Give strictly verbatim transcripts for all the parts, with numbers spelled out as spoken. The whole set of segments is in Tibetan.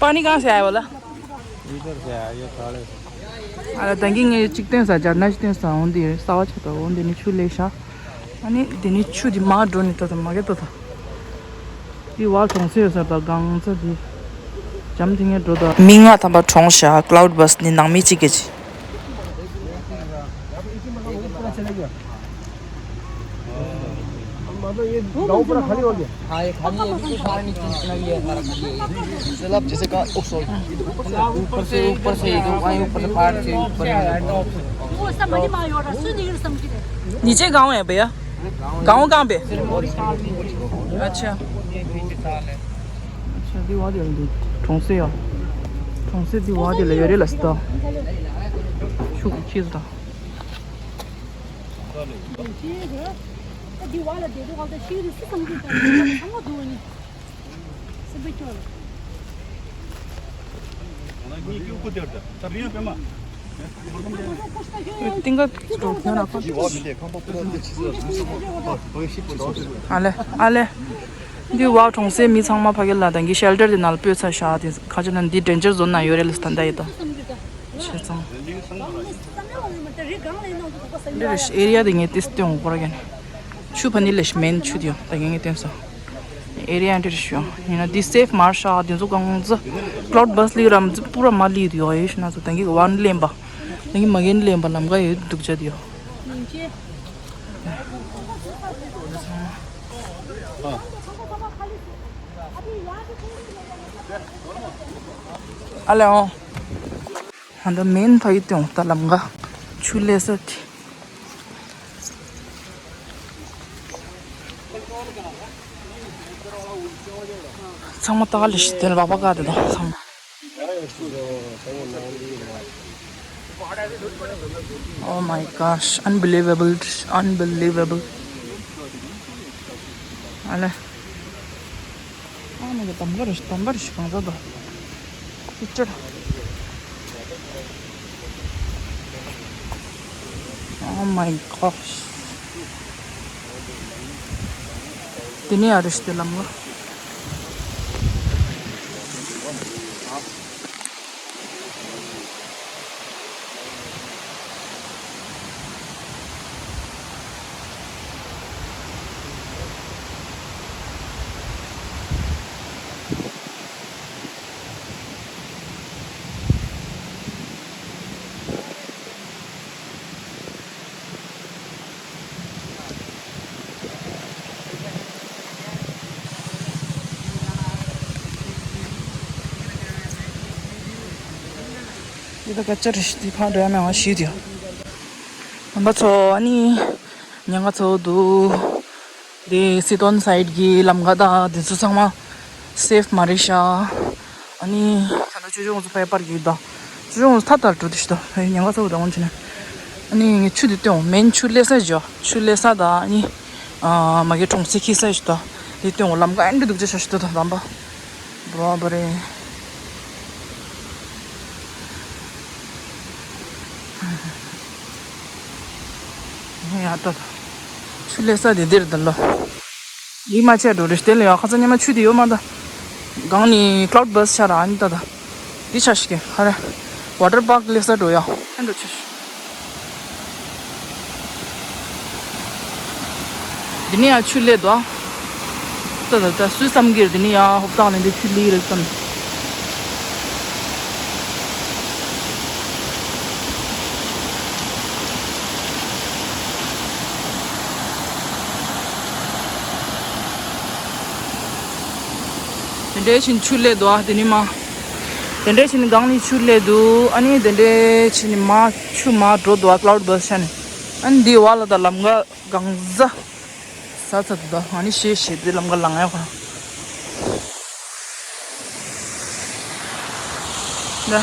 पानी कहाँ से आया वाला? इधर से आया, ये खाड़े से। ཨ་ལ་ད་གིན་ངས་གཅིག་སྟོན་ས་ཇར་ན་གཅིག་སྟོན་ས་འོང་དེ་ས་བ་ཆ་ད་འོང་དེ་ནི་ཆུ་ལས་ཤ། ཨ་ནི་དེ་ནི་ཆུ་དེ་མར་འགྲོ་ནི་ད་ད་མ་གེ་ད་ད། དེ་བར་གྲོང་ཚོ་ཡོད་ས་ད་གང་ཚ་དེ་ཇམ་དེ་ངས་འགྲོ་ད། མི་ལྔ་ཐམ་པ་གྲོངས་ཤག་ཀླའུ་ཌི་བྷ་སི་ནི་ནང་མི་གཅིག་གིས། मतलब ये गाँव पूरा खाली हो गया। हाँ, ये खाली है, अभी तो सारा नीचे जितना भी है, सारा खाली है। मतलब जैसे का, ओ, सॉरी। ऊपर से, ऊपर से, वहीं ऊपर से पहाड़ से ऊपर है। वो सब मनी मार हो रहा, सुन नहीं समझ रहे। नीचे गांव है भैया? गांव कहाँ पे? अच्छा। अच्छा, दीवार दे दो। ठोंसे या। ठोंसे दीवार दे ले, ये ले लस्ता। शुक चीज दा। ཨ་ལེ། ཨ་ལེ། འདི་བ་གྲོང་གསེབ་མི་ཚང་མ་ཕ་གི་ལ་དང་གི་ཤེལ་ཊར་དེ་ནང་ལ་སྤོས་ཚར་ཤག་དེ་ཁ་ཆེ་ན་འདི་ཌེན་ཇར་ཛོན་ནང་ཡོད་རེད་ལ་ད་ལྟ་ཡོད་དོ། བྱས་ཙང་། འདི་རེད་ཨེ་རི་ཡ་དེ་ངས་ཏིས་སྟོན་འོང་གོ་ར་གན། ཆུ་ཕ་ནི་ལེ་ཤ་མེན་ཆུ་དེ་ཡོང་ད་གན་ངས་སྟོན་སོང་། ཨེ་རི་ཡ་འདི་རེད་ཤོ་ཡིན་ན་འདི་སེབ་མར་ཤག་དེ་ཚོ་གང་ཚོ་ཀླའུ་ཌི་བྷ་སི་ལི་རམ་པུ་ར་མ་ལི་དེ་ཡོང་ཡོད་ཤོ་ན་ཚོ་ད་གན་གི་ཝན་ལེན་པ་ད་གན་མ་གན་ལེན་པ་ལམ་ག་ཡོད་འདུག་ཅག་དེ་ཡོང་། ཨ་ལེ་ཨོ། ཧན་ད་མེན་ཕ་ཡི་ཏོང་ད་ལམ་ག་ཆུ་ལས་ས་ཏི། ཚང་མ་ཏག་ལི་ཤི་དེ་ལ་བ་བ་ག་དེ་དང་ཚང་མ། Oh my gosh, unbelievable, unbelievable. ཨ་ལེ། ཨ་མ་གི་དམ་ག་རེ་ཞིག་དམ་པ་རེ་ཞིག་གང་ཟག་དང་། Picture. Oh my gosh. དེ་ནས་ཨ་རེ་ཞིག་དེ་ལམ་ལ། འདི་ད་ག་ཅར་འདི་ཕར་འགྲོ་ཡ་མེད་པ་ཞིག་འདུག་རྣམ་པ་ཚོ་ཨ་ནི་ཉེན་ཁ་ཚོ་འདུག་དེ་སི་ཏོན་སའིཌ་གི་ལམ་ཁ་དང་དེ་ཚོ་ཚང་མ་སེབ་མ་རེད་ཤག་ཨ་ནི་ད་ལྟ་ཅོ་ཅོ་ང་ཚོ་ཕེ་པར་གི་ད་ཅོ་ཅོ་ང་ཚོ་ཐ་ཐར་འགྲོ་དུས་ཤི་ད་ཉེན་ཁ་ཚ་བོ་ད་འོང་ཆེ་ན། ཨ་ནི་ངས་ཆུ་དེ་སྟོན་འོང་མེན་ཆུ་ལས་ས་ཞོ་ཆུ་ལས་ས་ད་ཨ་ནི་མ་གི་གྲོང་གསེབ་ཁི་ས་ཞི་ད་དེ་སྟོན་འོང་ལམ་ཀ་ཨན་འདྲི་འདུག་ཅེ་ཤ་ཞི་ད་ད་དམ་པ། བ་བ་རེད། ཡ་ད་ད། ཆུ་ལས་ས་དེ་འདིར་ད་ལོ། ཡིད་མ་ཆེས་འགྲོ་རེ་སྟེ་ལ་ཡ་ཁ་ཚ་ཉི་མ་ཆུ་དེ་ཡོད་མ་ད། གང་ནི་ཀླའུ་ཌི་བྷ་སི་ཆ་ར་ཨ་ནི་ད་ད། འདི་ཆ་ཞིག་གི་ཧ་རེ། ཝ་ཊར་པཱརྐ་ལས་ས་འགྲོ་ཡ་ཧན་འགྲོ་ཆ་ཞིག་འདི་ནས་ཡང་ཆུ་ལས་དོ། ད་ད་ད་སུས་བསམ་གྱི་རེད། དེ་ནི་ཡང་ཧོབ་ཏང་ལེན་དེ་ཆུ་ལི་རེད་བསམ། དེ་འདྲའི་ཕྱིན་ཆུ་སླེབས་འདུག་ཨ། དེ་ནི་མ། དེ་འདྲའི་ཕྱིན་སྒང་ནས་ཆུ་སླེབས་འདུག་ཨ་ནི་དེ་འདྲའི་ཕྱིན་མ་ཆུ་མ་འགྲོ་འདུག་ཨ། ཀླའུ་ཌི་བར་སི་ཆ་ནས། ཨ་ནི་འདི་བ་ལ་ད་ལམ་ཀ་གང་ཟ། ས་ཚ་དུ་ད་ང་ནི་ཤེས་ཤེས་དེ་ལམ་ཀ་ལ་ང་ཡ་ཁོ་ན། ད།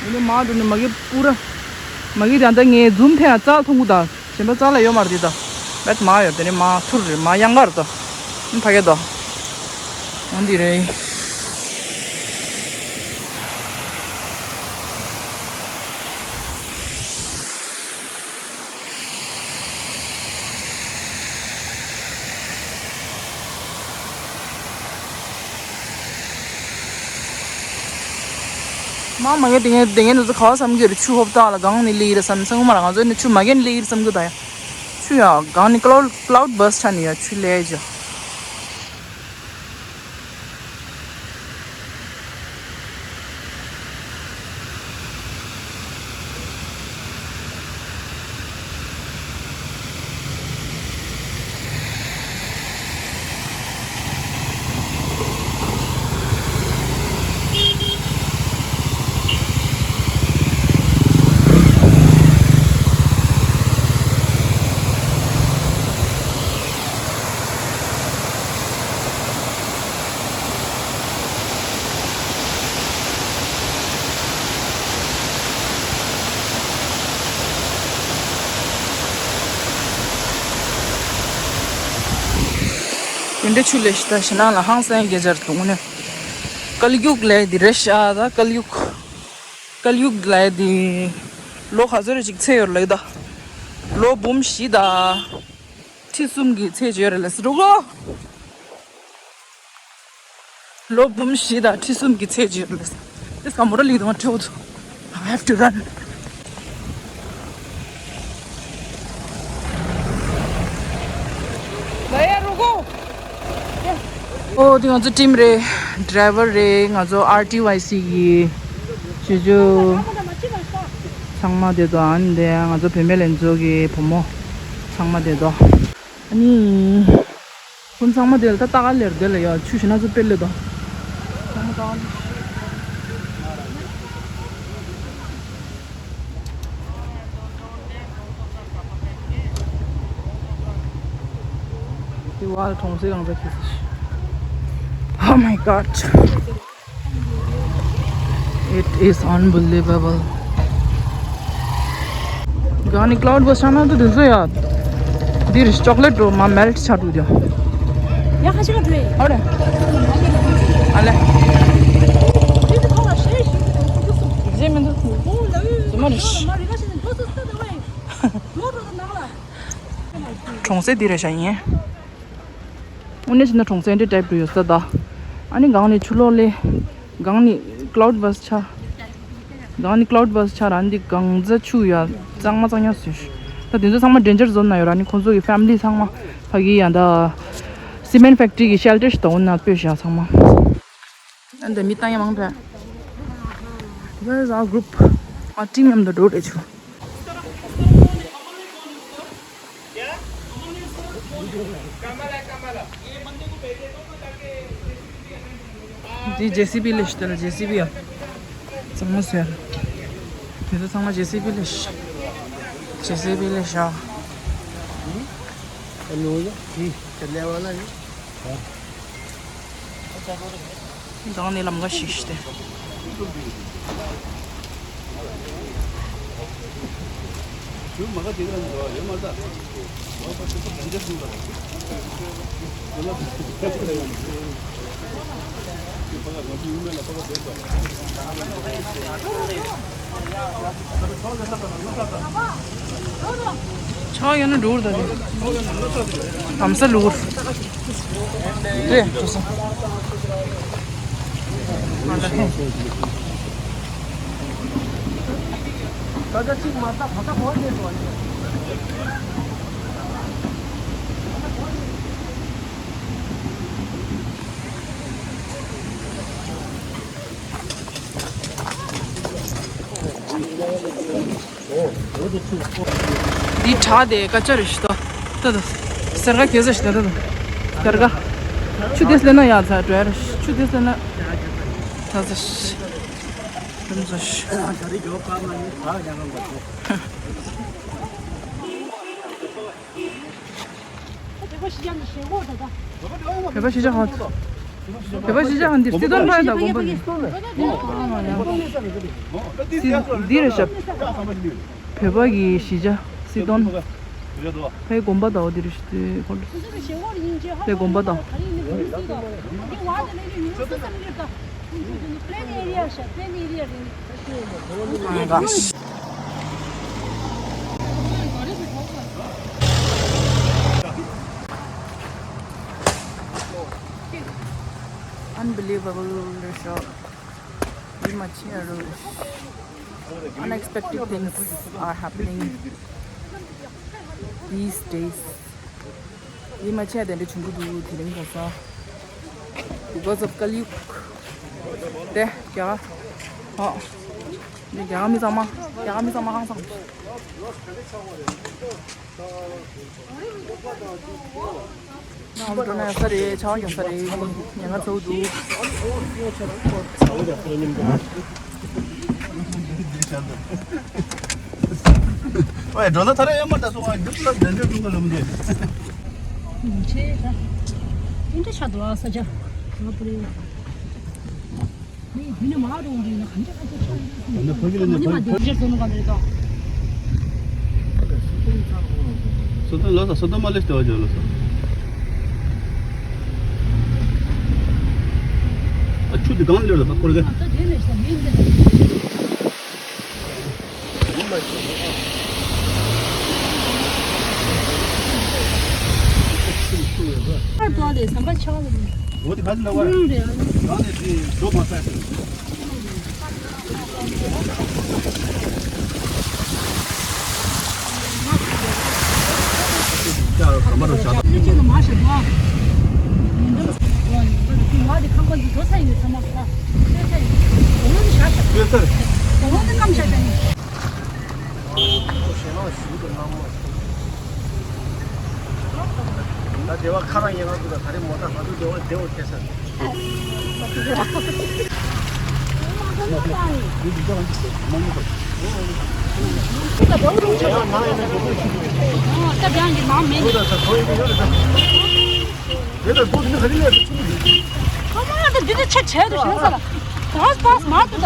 ཡིན་ནི་མ་འགྲོ་ནི་མ་གི་པུ་ར། མ་གི་ད་ད་ངའི་འཛུམ་ཐེ་ཡ་རྩལ་ཐུང་གུ་ད། གཞན་པ་རྩལ་ལ་ཡོད་མ་རེད་ད། བེད་མ་ཡོད་དེ་ནི་མ་ཐུར་རེད་མ་གཡང་གར་ད། ཕ་གི་ད། འོན་ཏེ་རེད། མ་མ་གི་དེ་ངས་དེ་ངས་ནུ་ཚོ་ག་བ་བསམ་གི་རེད། ཆུ་ཧོབ་ཏང་ལ་གང་ནི་ལི་རེད་བསམ་སང་མ་ར་ང་ཚོ་ནི་ཆུ་མ་གན་ལི་རེད་བསམ་གི་ད་ཡ། ཆུ་ཡ་གང་ནི་ཀླའུ་ཀླའུ་ཌི་བར་སི་ཆ་ནི་ཡ་ཆུ་ལས་ཇ། དེ་འདྲ་ཆུ་ལས་ཤི་ད་ཕྱི་ནང་ལ་ཧང་སང་རྒྱ་ཆར་དུང་ནས། ཀལ་ཡུག་ལས་དེ་རེད་ཤག་ད་ཀལ་ཡུག་ཀལ་ཡུག་ལས་དེ་ལོ་ག་ཚོད་རེ་ཅིག་ཚེ་ཡོད་རེད་ལེགས་ད། ལོ་འབུམ་བཞི་དང་ཁྲི་གསུམ་གྱི་ཚེ་ཅིག་ཡོད་རེད་ལེགས་སི་འགྲོ་གོ། ལོ་འབུམ་བཞི་དང་ཁྲི་གསུམ་གྱི་ཚེ་ཅིག་ཡོད་རེད་ལེགས། དེ་སྐམ་པོ་ར་ལི་དང་ཁྲེའུ་ཚོ། I have to run. ཨོ་དེ་ང་ཚོ་ཊིམ་རེད། ཌ་རའི་ཝར་རེད། ང་ཚོ་ཨར་ཊི་ཝའི་སི་གི་ཞུ་ཞུ། ཚང་མ་དེ་ཚོ་ཨ་ནི་དེ་ང་ཚོ་བུད་མེད་ལྷན་ཚོགས་ཀྱི་བུ་མོ་ཚང་མ་དེ་ཚོ་ཨ་ནི། ཁོང་ཚང་མ་དེ་ལ་ད་ལྟ་ག་ལེར་དེ་ལ་ཡ་ཆུ་ཞིག་ན་ཚོ་སྤེལ་ལེ་དང་། ཚང་མ་ད་ག་ལེར། དེ་བ་གྲོང་གསེབ་གང་ཚ་ཁེ་སི། Oh my god. It is unbelievable. གང་ནི་ཀླའུ་ཌི་བར་སི་ཆ་ན་དུ་དུ་ཟོ་ཡ། འདིར་ཅོག་ལེ་ཊི་རོ་མ་མེལ་ཊི་ཆ་དུ་དུ། ཡ་ཁ་ཤི་ཁ་ཏུ་ཨ་རེ། ཨ་ལེ། རྗེས་མི་འདུག་ཟི་མ་རེད། གྲོང་གསེབ་འདི་རེད་ཤག་ཡིན། དངོས་གནས་བྱས་ན་གྲོང་གསེབ་འདི་ཊའིབ་ཏུ་ཡོད་ས་ད། ཨ་ནི་གང་ནས་ཆུ་ལོག་ལས། གང་ནས་ཀླའུ་ཌི་བར་སི་ཆ། གང་ནས་ཀླའུ་ཌི་བར་སི་ཆ་ར་འདི་གང་ཚ་ཆུ་ཡ་གཙང་མ་གཙང་ཉག་སུ། ད་དེ་ཚོ་ཚང་མ་ཌེན་ཇར་ཛོན་ན་ཡོད་ར་ནི་ཁོང་ཚོ་གི་ཕེ་མི་ལི་ཚང་མ་ཕ་གི་ཡ་ད། སི་མེན་ཕེག་ཊི་རི་གི་ཤེལ་ཊར་ཞིག་དང་འོ་ན་སྤོས་ཤག་ཚང་མ། ཨ་འདི་མི་ཏང་ཡ་མང་པས། Where is our group? Our team member འགྲོ་རེ་ཆུ། འདི་ཇེ་སི་བི་ལས་ཤི་ལ་ཇེ་སི་བི་ཡ། ཚང་མ་ཟེར། དེ་ཚོ་ཚང་མ་ཇེ་སི་བི་ལས་ཤི། ཇེ་སི་བི་ལས་ཤ། དང་ནི་ལམ་ཁ་ཤིག་སྟེ། ཆ་ཡོད་ན་འགྲོ་རུ་ད་རེད། དམ་ས་ལུག་རེད་འགྲོ་ས། ད་ལྟ་གཅིག་མ་ད་བ་ད་གོ་བ་ནས་འགྲོ་བ་ཡིན། འདི་བྲག་དེ་ཀ་ཅོ་རེ་ཞིག་ཏོ། ཏོ་ཏོ། སེར་ཀ་གེ་ཟ་ཞིག་ཏོ་ཏོ། སེར་ཀ། ཆུ་དེ་སླེ་ན་ཡག་ཚ་འགྲོ་ཡ་རེ། ཆུ་དེ་སླེ་ན་ཚ་ཚ་ཤི། རིམ་བཟོ་ཤི། བོད་པ་གཞིས་ཆགས་ཧ། བོད་པ་གཞིས་ཆགས་ཧ་འདིར་སྲིད་དོན་པ་དང་དགོན་པ་རེད། འདི་རེད་ཤག་བོད་པ་གི་གཞིས་ཆགས་སྲིད་དོན། ཕའི་དགོན་པ་དང་འོ་འདི་རེད་ཤག་དེ་ཁོ་ཕའི་དགོན་པ་དང་། Plain area ཤག plain area རེད། Unbelievable རེད་ཤག་ཡིད་མ་ཆེས་རེད། Unexpected things are happening these days. ཡིད་མ་ཆེས་དེ་འདྲ་བྱུང་གི་འདུག་དེ་རིང་ཁ་སང་། Because of Kali Yuga དེ་རྒྱ་གར། ཨོ། འདི་རྒྱ་གར་མི་ཚང་མ། རྒྱ་གར་མི་ཚང་མ་ཧང་སང་། ནང་འགྲོ་ན་ཡག་ས་རེད། ཆར་པ་ཡོང་ས་རེད། ཉེན་ཁ་ཚ་པོ་འདུག་ཨོའི་འགྲོ་ན་ཐ་ར་ཡ་མ་ད་སོང་ང་རྒྱུགས་ལ་བདེ་འདོད་འགྲོ་ག་ལམ་འདི། ཆེ་ད། ཨིན་ཏེ་ཆ་དོ་ཨ་ས་ཆ། ང་པུ་རེ། ནི་དུས་ནས་མ་འགྲོ་འདི་ན་གང་ཆ་གང་ཆ་ཆ། ད་ནི་ཕ་གི་ལ་ནི་ཕ་གི་ཕ་གི་ཆ་ཚོ་ནུ་ག་མེད་དོ། སོ་ཏན་ལ་ས་སོ་ཏན་མ་ལེ་སྟེ་བ་ཇོ་ལ་ས། ཨ་ཆུ་དེ་གང་ལེར་ལ་ཁོར་ག་ད་དེ་ནས་ས་མིན་དེ་ལ། ཨ་དོ་དེ་ཟམ་པ་ཆགས་ལ་ནི། འོ་དེ་ག་ལ་བ་རེད། གང་ནས་དེ་འགྲོ་མ་ས་དེ། ད་སྡེ་བ་ཁ་རང་ཡིན་ང་ཚོ་ད་ད་རེས་མོ་ད་ང་ཚོ་སྡེ་བ་སྡེ་བ་ཁེ་ས། ད་རང་གི་ནང་མེད་ནི། ཁོ་མ་ད་འདི་ད་ཆ་བྱས་དུ་ཞེན་ས་ལ། བས་བས་མ་ཏུ་ད།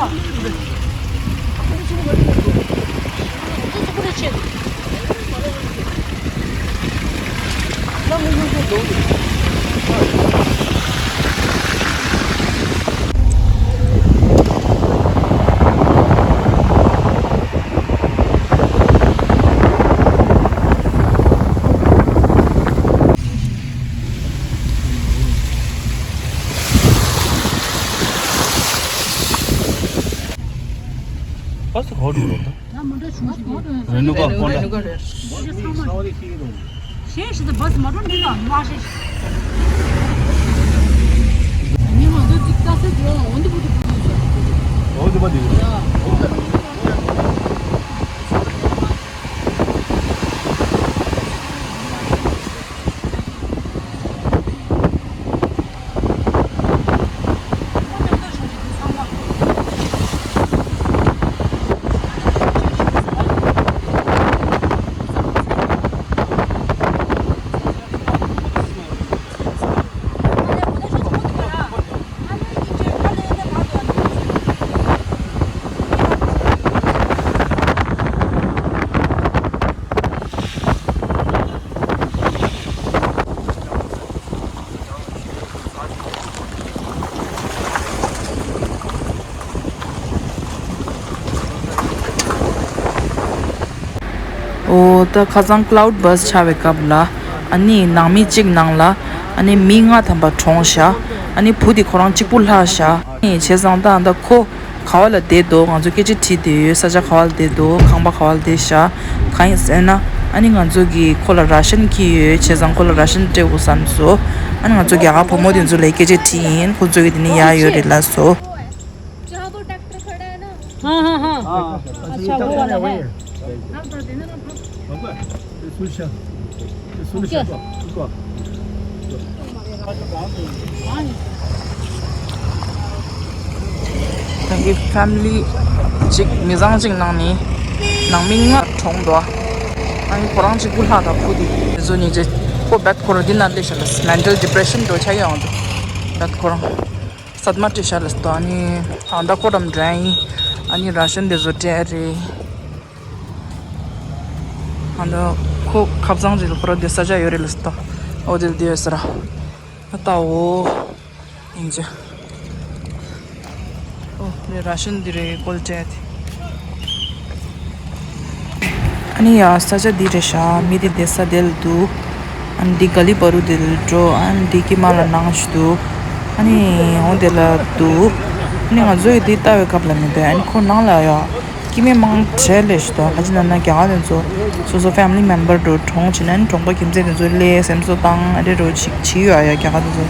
ཨ་ས་ག་འགྲོ་རོགས་ད། རེ་ནུ་ག་ཧོན་ཌ། ཞེས་ཞེས་ད་བས་མ་འགྲོ་འདི་ལ་མ་ཞེས། ཉི་མ་འདི་ཅིག་ལྟ་ས་འགྲོ་འོན་ཏེ་བུ་དུ་བུ་དུ་ཟེར། འོ་དེ་མ་དེ། ཨོ་ད་ཁ་སང་ཀ་ལའུ་ཌི་བྷ་སི་ཆགས་པའི་སྐབས་ལ། ཨ་ནི་ནང་མི་གཅིག་ནང་ལ་ཨ་ནི་མི་ལྔ་ཐམ་པ་གྲོངས་ཤག་ཨ་ནི་བུ་དེ་ཁོ་རང་གཅིག་པུ་ལྷག་ཤག་ཨ་ནི་བྱས་ཙང་ད་ད་ཁོ་ག་བ་ལ་བསྡད་འདུག་ང་ཚོ་སྐད་ཆ་དྲིས་བསྡད་ཡོད། ས་ཆ་ག་བ་ལ་བསྡད་འདུག་ཁང་པ་ག་བ་ལ་བསྡད་ཤག་གང་ཡིན་ཟེར་ན། ཨ་ནི་ང་ཚོ་གིས་ཁོ་ལ་ར་ཤན་འཁྱེར་ཡོད་བྱས་ཙང་ཁོ་ལ་ར་ཤན་སྤྲད་དགོས་བསམ་སོང་། ཨ་ནི་ང་ཚོ་རྒྱ་གར་བུ་མོ་དེ་ཚོ་ལ་སྐད་ཆ་དྲིས་ཡིན། ཁོ་ཚོ་གིས་དེ་ནས་ཡར་ཡོད་རེད་ལབ་སོང་། जहाँ वो डॉक्टर खड़ा है ना। हाँ, हाँ, हाँ। हाँ। अच्छा, वो वाला है। ད་གི་ཕེ་མི་ལི་གཅིག་མི་ཚང་གཅིག་ནང་ནས་ནང་མི་ལྔ་གྲོངས་འདུག་ཨ་ནི་ཁོ་རང་གཅིག་པུ་ལྷག་དང་ཕུ་དེ་དེ་ཚོ་ནི་ཅེ་ཁོ་བད་ཁོ་རང་འདི་ན་སླེབས་ཤག་ལ་མེན་ཊལ་ཌི་པི་རེ་ཤན་འགྲོ་ཆ་ཡོང་འདུག་བད་ཁོ་རང་སད་མ་སྤྲད་ཤག་ལ་སྟོ། ཨ་ནི་ཨ་མདའ་ཁོ་རང་འདྲ་ཡིན། ཨ་ནི་ར་ཤན་དེ་ཚོ་སྤྲད་རེད། ཨ་མདའ་ཁོ་ཁབ་ཚང་ཅིག་ལ་ཁོ་རང་དེ་ས་ཆ་ཡོད་རེད་ལ་སྟོ། ཨོ་དེ་ལ་དེ་ཡོད་ས་ར། ཨ་ལྟའོ། ཡིན་ཅི། ཨོ་རེ་ར་ཤན་འདི་རེད་ཀོལ་ཊེ་དེ། ཨ་ནི་ཡ་ས་ཆ་འདི་རེད་ཤག་མི་དེ་བསྡད་ས་དེ་ལ་འདུག་ཨ་ནི་འདི་ག་ལི་བ་རུ་དེ་ལ་འགྲོ། ཨ་ནི་འདི་ཀི་མ་ལ་ནང་ཞིག་འདུག་ཨ་ནི་འོ་དེ་ལ་འདུག་ཨ་ནི་ང་ཚོ་ཡི་འདི་ལྟ་བའི་སྐབས་ལ་མི་འདུག་ཨ་ནི་ཁོ་ནང་ལ་ཡ། སྐྱེ་དམན་མང་དྲགས་ལས་ཞུ་དང་ཁ་ཅིག་ན་ན་རྒྱ་གར་དེ་ཚོ་སོ་སོ་ཕེ་མི་ལི་མེམ་བར་འགྲོ་གྲོངས་ཕྱིན་ན་ནི་གྲོངས་པ་ཁྱིམ་མཚེས་དེ་ཚོ་སླེབས་སེམས་གསོ་བཏང་ཨ་འདྲས་འགྲོ་ཅིག་བྱེད་ཡོད་ཨ་ཡ་རྒྱ་གར་དེ་ཚོ་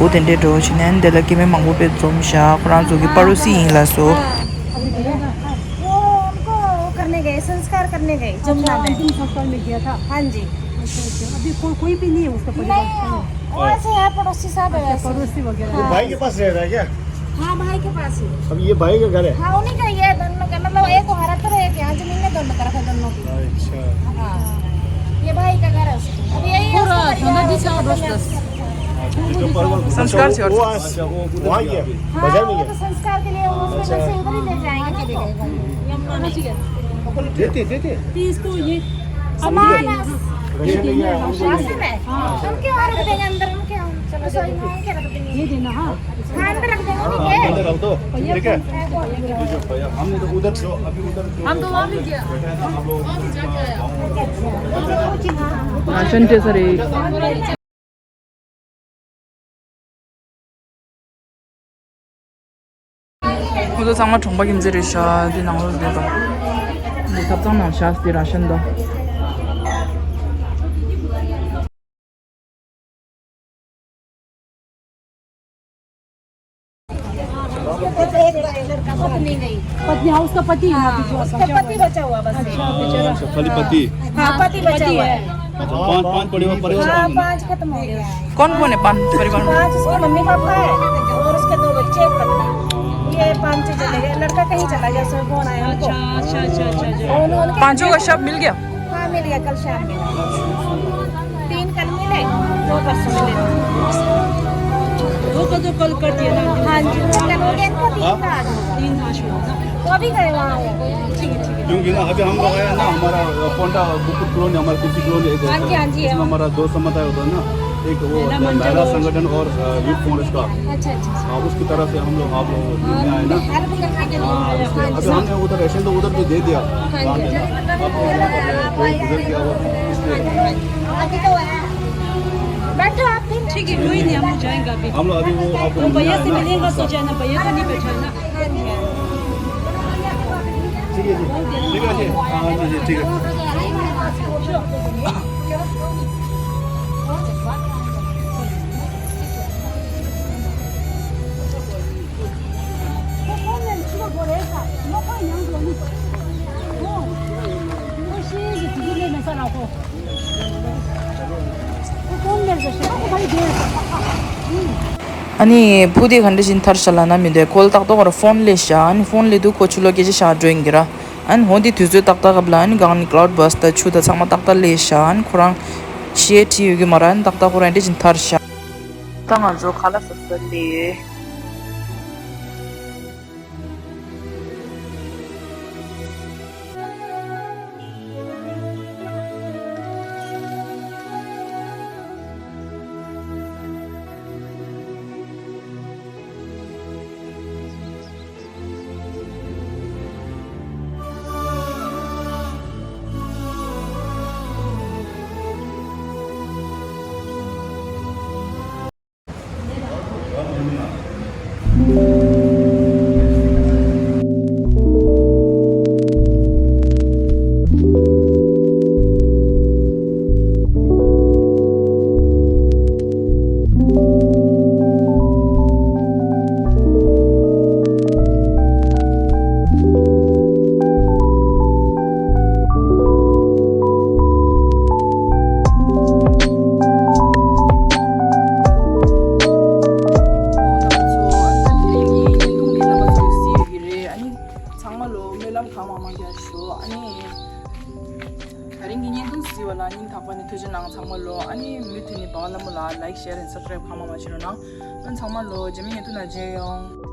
འོ་དེ་འདྲས་འགྲོ་ཕྱིན་ན་ནི་དེ་ལ་སྐྱེ་དམན་མང་པོ་དཔེ་འཛོམས་ཤག་ཁོ་རང་ཚོ་གི་པ་རུ་སི་ཡིན་ལ་སོ། वो उनको वो करने गए, संस्कार करने गए जमुना में। अंतिम संस्कार में गया था। हाँ जी। अच्छा, अच्छा। अभी कोई, कोई भी नहीं है उसका परिवार? नहीं, वहाँ से है, पड़ोसी साहब है वैसे। पड़ोसी वगैरह। हाँ। भाई के पास रह रहा है क्या? हाँ, भाई के पास ही। अब ये भाई का घर है? हाँ, उन्हीं का, ये दोनों का, मतलब, एक वहाँ रहता है, एक यहाँ, जमीन है दोनों तरफ है, दोनों की। अच्छा। हाँ, ये भाई का घर है उसका। अब यही है उसका परिवार, उसका परिवार। संस्कार वो, वो, वहाँ गया, हाँ, बाजार में वो गया। तो संस्कार के लिए वो उसको घर से उधर ही ले जाएंगे ना, तो। देते, देते। इसको ये सामान। राशन नहीं है, हमको नहीं। राशन है? हाँ। हम क्यों रख देंगे अंदर, हम क्या, चलो, सॉरी, हम क्या रख देंगे? ये देना, हाँ। हाँ, अंदर रख देंगे, ठीक है? अंदर रख दो, ठीक है? हम तो उधर जो, अभी उधर जो हम तो वहाँ भी गया। बैठा है ना, हम लोग राशन जैसा रे। ཁོ་ཚོ་ཚང་མ་གྲོང་པ་ཁྱིམ་མཚེས་རེད་ཤག་འདི་ནང་ལོགས་བསྡད་དང་། འདི་ཐབ་ཚང་ནང་བཞག་སྟེ་ར་ཤན་དང་། पत्नी, हाँ, उसका पति है ना, हाँ, पीछे उसका पति बचा हुआ बस। अच्छा, बेचारा। अच्छा, खाली पति? हाँ, पति बचा हुआ है। अच्छा, पांच, पांच परिवार, परिवार हाँ, पांच खत्म हो गया है। कौन कौन है पांच परिवार में? पांच उसके मम्मी पापा है और उसके दो बच्चे, एक पत्नी। ये पांचों चले गए, लड़का कहीं चला गया, उसमें फोन आया हमको। अच्छा, अच्छा, अच्छा, अच्छा, अच्छा। उन्होंने पांचों का शव मिल गया? हाँ, मिल गया, कल शाम मिला। तीन कल मिले, दो परसों मिले। दो का तो कल कर दिया ना। हाँ जी, वो कल हो गया इनको, तीन का आज। तीन आज हुआ ना। तो अभी गए वहाँ वो। ठीक है, ठीक है। क्योंकि ना, अभी हम लोग आए हैं ना, हमारा कोंडा बुकुट कॉलोनी, हमारा कुर्सी कॉलोनी एक हाँ जी, हाँ जी, इसमें हाँ। हमारा दो समुदाय होता है ना, एक वो महिला महिला संगठन और, अ, यूथ कांग्रेस का। अच्छा, अच्छा। हाँ, उसकी तरफ से हम लोग, आप लोग में आए ना। हाँ, उसके, अभी हमने उधर राशन तो उधर भी दे दिया। हाँ जी। आप लोगों ने कोई गुजर गया हो, इसलिए। बैठो आप भी। ठीक है, कोई नहीं, हम लोग जाएंगे अभी। हम लोग अभी वो आपको तो भैया से मिलेंगे, तो जाना, भैया तो नहीं बैठा है ना। ठीक है जी, ठीक है जी, हाँ जी, जी, ठीक है। ཨ་ནི་བུ་དེ་ག་འདྲ་ཞིག་ཐར་ཤག་ལབ་ན་མི་འདུག་ཁོ་ལ་ཏག་ཏག་ཁོ་ར་ཕོན་སླེབས་ཤག་ཨ་ནི་ཕོན་སླེབས་དུས་ཁོ་ཆུ་ལོག་སྐད་ཆ་བཤད་འགྲོ་ཡིན་གྱི་ར། ཨ་ནི་འོ་འདི་དུས་ཚོད་ཏག་ཏག་སྐབས་ལ་ཨ་ནི་སྒང་ནས་ཀླའུ་ཌི་བྷར་སི་དང་ཆུ་དང་ཚང་མ་ཏག་ཏག་སླེབས་ཤག་ཨ་ནི་ཁོ་རང་ཤི་ཡས་བྲིས་ཡོད་ཀྱི་མ་རེད། ཨ་ནི་ཏག་ཏག་ཁོ་རང་འདྲ་ཞིག་ཐར་ཤག་ད་ང་ཚོ་ཁ་ལག་ཟ་ས་སླེབས་ཡོད། ཐུགས་རྗེ་གནང་ཚང་མ་ལོ། ཨ་ནི་མུ་མཐུད་ནས་འབའ་བ་ལྷ་མོ་ལ་like, share and subscribe གང་མང་མང་བྱེད་རོགས་གནང་། ཨ་ནི་ཚང་མ་ལོ་རྗེས་མའི་ཉིན་ཐུག་ན་མཇལ་ཡོང་།